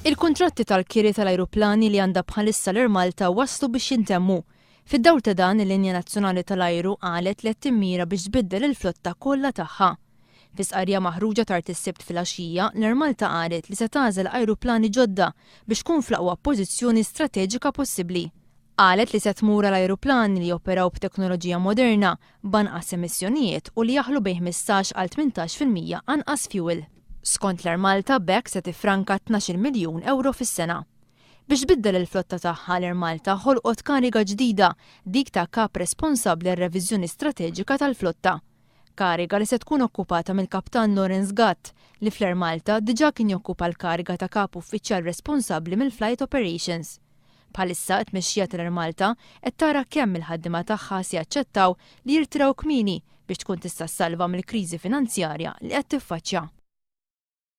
Il-kuntratti tal-kiri tal-ajruplani li għandha bħalissa l-Air Malta waslu biex jintemmu. Fid-dawl ta' dan, il-linja nazzjonali tal-ajru qalet li qed timmira biex tbiddel il-flotta kollha tagħha. Fi stqarrija maħruġa tard is-Sibt filgħaxija, l-Air Malta qalet li se tagħżel ajruplani ġodda biex tkun fl-aqwa pożizzjoni strateġika possibbli. Qalet li se tmur għal ajruplani li joperaw b'teknoloġija moderna, b'anqas emissjonijiet u li jaħlu bejn 15 għal 18% anqas fjuwil. Skont l-Air Malta b'hekk se tiffranka 12-il miljun ewro fis-sena. Biex tbiddel il-flotta tagħha l-Air Malta ħolqot kariga ġdida, dik ta' kap responsabbli għar-reviżjoni strateġika tal-flotta. Kariga li se tkun okkupata mill-Kaptan Lawrence Gatt, li fl-Air Malta diġà kien jokkupa l-kariga ta' kap uffiċjal responsabbli mill-Flight Operations. Bħalissa t-tmexxija tal-Air Malta qed tara kemm mill-ħaddiema tagħha se jaċċettaw li jirtiraw kmieni biex tkun tista' ssalva mill-kriżi finanzjarja li qed tiffaċċja.